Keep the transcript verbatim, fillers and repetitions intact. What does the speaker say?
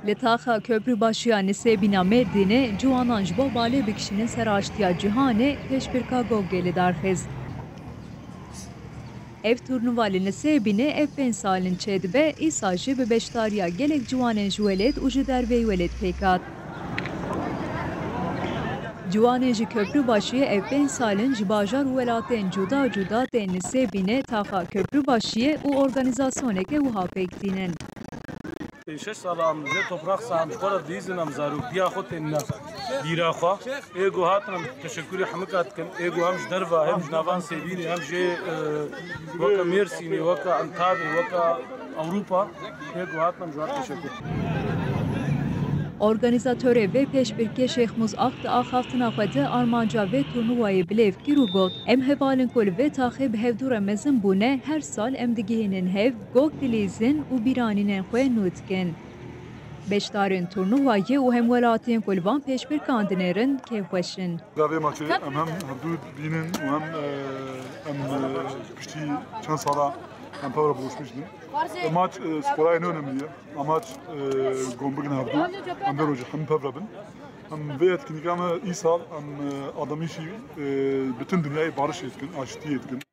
Li taxa Köprübaşiya Nisêbîna Mêrdînê ciwanan ji bo balê bikişînin ser aştiya cîhanê pêşbirka Gogê li dar xist. Ev turnuva li Nisêbînê ev pênc sal in çêdibe, îsal jî bi beşdariya gelek ciwanên ji welêt û ji derveyî welêt pêk hat. Ciwanên ji Köprübaşiyê ev pênc sal in ji bajar û welatên cuda cuda tên Nisêbînê taxa Köprübaşiyê û organîzasyoneke wiha pêk tînin. Şeş sala em vê toprax sa em ji xwe re dihîzin, em zaroktiya xwe tênine bîra xwe. Ê ku hatin em teşekurê hemika dikin. Ê ku hem ji derva, hem ji nava Nisêbînê, hem jê, e, weke Mêrsînê, weke Entabê, weke Ewropa. Ê ku hatin em ji wan teşekur. Organîzatorê vê pêşbirkê Şêxmûs Ak di axaftina xwe de armanca vê turnuvayê bilêv kir û got, em heval in ku li vê taxê bi hevdû re mezin bûne, her sal em digihînin hev, Gog dilîzin û bîranînên xwe nû dikin. Beşdarên turnuvayê û hemwelatiyên ku li van pêşbirkan dinêrin kêfxweş in. Gavê maçê em hem hevdû bînin û hem, e, em, e, piştî çend sala em pev re buluşmuştin. E, maç, e, skorayê ne önemli ye. Amaç, e, gom bigin hevdû. Em vê rojê hemî pev re bin. Em vê etkinlika me îsal em, e, adamîşî, e, bütün dünyayê barişê dikin, aştiyê dikin.